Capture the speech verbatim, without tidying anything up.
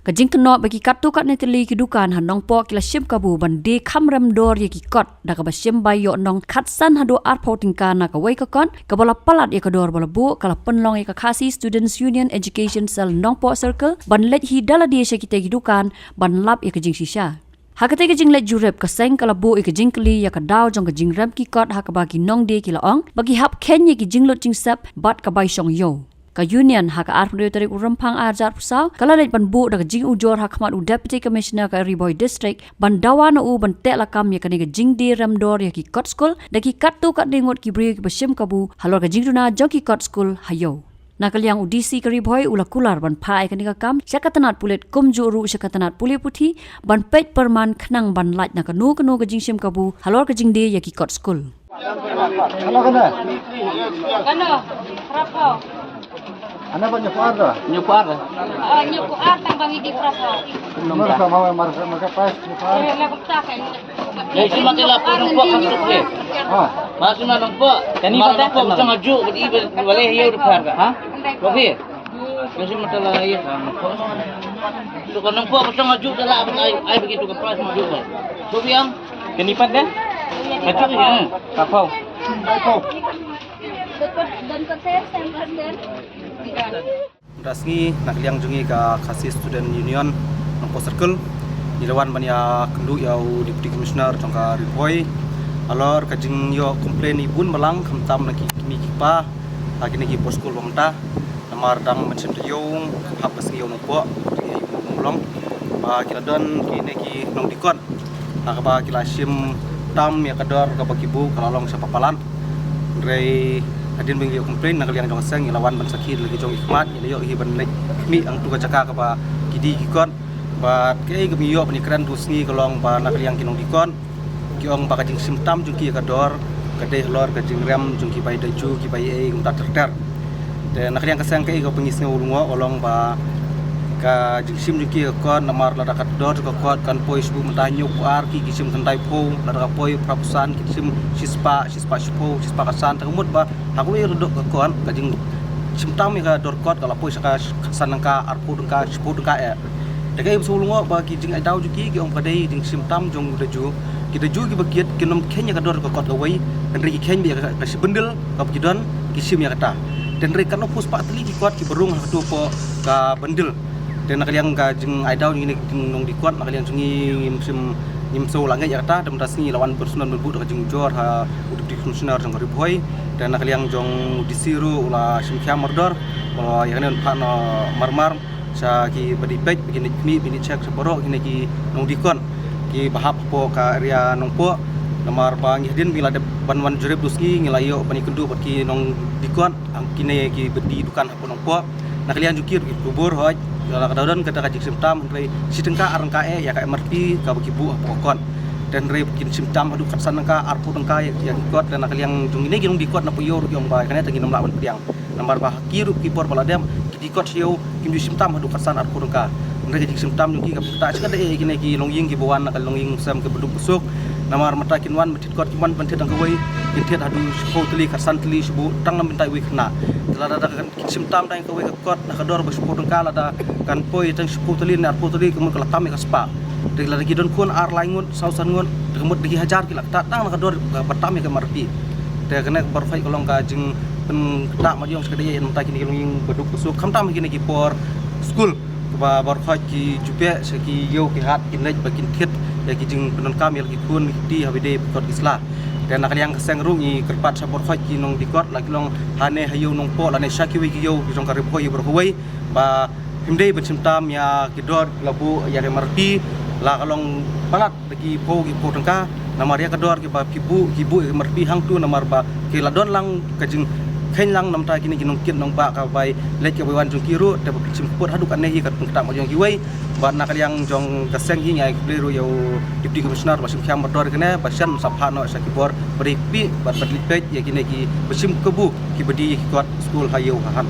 Ka jingkynnoh ba ki katto katne tylli ki dukan ha Nongpoh ki la shim kabu ban die kham rem dor ïa ki kot da kaba shim bai ïoh nong khatsan haduh arphew tyngka na kawei ka kot kaba la palat ïa ka dor ba la buh ka la pynlong ïa ka Khasi Students Union Education Cell Nongpoh Circle ban leit hi da lade sha kitei ki dukan ban lap ïa ka jingshisha. Ha katei ka jingleit jurip ka seng ka la buh ïa ka jingkylli ïa ka daw jong ka jingrem ki kot ha kaba ki nongdie ki la ong ba ki hap kheiñ ïa ki jinglut jingsep bad ka bai shong ïew. Ka Union ha ka arphew tarik u Rymphang arhajar arphew saw ka la leit ban buh da ka jingujor ha khmat u Deputy Commissioner ka Ri Bhoi District ban dawa na u ban teh lakam ïa kane ka jingdie rem dor ïa ki kot skul da ki katto katne ngut ki briew kiba shim kabu halor ka jingduna jong ki kot skul ha ïew. Na ka liang u D C ka Ri Bhoi u la kular ban phah ïa kane ka kam sha ka tnat pulit kumjuh ruh sha ka tnat pule puthi ban peit pyrman khnang ban lait na kano kano ka jingshim kabu halor ka jingdie ïa ki kot skul. Kano kano? Kano? Praphaw. Ana ba nyukuar da? Nyukuar da? Ah, nyukuar tang bang idi praphaw. Nomor ka mau mar mar ka pas nyukuar. Eh, la bukta kan. Dei sima te la po nong po kan tu ke. Ah. Mas sima nong po. Kani ba ta nong po song aju bad i bad wale hiu de par ka. Ha? Kopi. Dei sima te la iya kan nong po. Tu kan nong po song aju de la ai ai begitu ke pas maju. Kopi am. Kani pat deh? Kacuk ya. Kapau. Don konsep sempran den. Mynta sngi na ka liang jong ngi ka Khasi Student Union Nongpoh Circle ngi la wan ban ïa kynduh ïa u Deputy Commissioner jong ka Ri Bhoi halor ka jingïoh complain i bun balang khamtam na ki kmie ki kpa ha kine ki por skul ba mynta. Namar dang ban shim taïew hap ka sngi ïew Nongpoh, taïew Nongpoh long. Ba ki la don kine ki nongdie kot ha kaba ki la shim tam ïa ka dor kaba ki buh ka la long sha papalat. Hynrei hadien ba ngi ïoh complain na ka liang jong ka seng ngi la wan ban sakhi da la ki jong i khmat ngi la ïoh hi ban leit khmih hangtu ka jaka kaba ki die ki kot. Bad kaei kaba ngi ïoh ban ïakren tu sngi ka long ba na ka liang ki nongdie kot ki ong ba ka jingshim tam jong ki ïa ka dor ka dei halor ka jingrem jong ki bai daju ki bai ei kumta ter ter. Te na ka liang ka seng kaei kaba ngi sngew lyngngoh ka long ba ka jingshim jong ki ïa ka kot namar lada ka dor jong ka kot kan poi shu mynta hynñiew phew ar ki ki shim khyndai phew, lada ka poi phra phew san ki shim shispah, shispah shiphew, shispah khatsan. Te ka mut ba ha kawei ka dor ka kot ka jingshim tam ïa ka dor kot ka la poi sha ka khatsan tyngka, arphew tyngka, shiphew tyngka eh. Te kaei ba sngew lyngngoh ba ki jingai daw jong ki ki ong ba ka dei jingshim tam jong u daju. Ki daju kiba kit kin ym kheiñ ïa ka dor ka kot kawei, hynrei ki kheiñ beit ïa ka, ka shi bundle kaba ki don ki shim ïa kata. Te hynrei katno phew spah tylli ki kot kiba rung ha kato ka bundle. Te na ka liang ka jingai daw jong kine ki nongdie kot na ka liang jong ngi ngim shym ngim sngew la ngeit ïa kata, te mynta sngi la wan personal ban buh da ka jingujor ha u Deputy Commissioner jong ka Ri Bhoi. Te na ka liang jong u D C ruh u la shim khia mardor ba ïa kane ban phah noh marmar sha ki ba dei peit ba kin ïa khmih ba kin ïa check sha baroh kine ki nongdie kot kiba hap hapoh ka area Nongpoh. Namar ba ngi hadien ba ngi la dep ban wan jurip tu sngi ngi la ïoh ban ïakynduh bad ki nongdie kot, kine kiba die dukan hapoh Nongpoh. Na ka liang jong ki ruh ki khubor hooid la ka don kata ka jingshim tam hynrei shi tyngka ar tyngka eh ïa ka M R P kaba ki buh hapoh ka kot. Te hynrei kin shim tam haduh khatsan tyngka, arphew tyngka ïa, ïa ki kot. Te na ka liang jong kine ki nongdie kot na Poh Ïew ruh ki ong ba kane te ngin ym lah ban pdiang. Namar ba ha ki ruh ki por ba la dep ki die kot sha ïew kim ju shim tam haduh khatsan arphew tyngka. Hynrei ka jingshim tam jong ki ka pynktah shi katta eh ïa kine ki longïing kiba wan na ka longïing sem kiba duk ba suk. Namar mynta kin wan ban thied kot kin wan ban thied tang kawei kin thied haduh shiphew tylli khatsan tylli shu buh tang na bynta iwei i khynnah. Te lada da kan kin shim tam tang kawei ka kot na ka dor ba shiphew tyngka lada kan poi tang shiphew tylli ne arphew tylli ka mut ka la tam ïa ka spah. Te lada ki don khun ar lai ngut saw san ngut te ka mut da ki hajar ki la ktah tang na ka dor ba tam ïa ka M R P. Te kane ka baroh khoit ka long ka jingpynktah mat ïong shi katta eh na bynta kine ki longïing ba duk ba suk khamtam ha kine ki por skul. Kaba baroh khoit ki ju beh sha ki ïew ki hat kin leit ba kin thied ïa ki jingpyndonkam ïa la ki khun ki kti ha ba ïadei bad kot ki sla. Te na ka liang ka seng ruh ngi kyrpad sha baroh khoit ki nongdie kot la ki long hane ha ïew Nongpoh lane sha kiwei ki ïew ki jong ka Ri Bhoi baroh kawei ba phim dei ban shim tam ïa ki dor la buh ïa ka M R P la ka long palat da ki phew ki phew tyngka. Namar ïa ka dor kiba ki buh ki buh ïa ka M R P hangtu namar ba ki la don lang ka jingkheiñ lang na bynta kine ki nongkit nongbah ka bai leit ka bai wan jong ki ruh te ba phin shim kput haduh katne hi ka pynktah mat ïong kiwei. Bad na ka liang jong ka seng hi ngi ai khublei ruh ïa u Deputy Commissioner ba shim khia mardor kane ba shen sa phah noh sha ki bor ba dei phi bad ba dei peit ïa kine kiba shim kabu kiba die ïa ki kot skul ha ïew ha hat.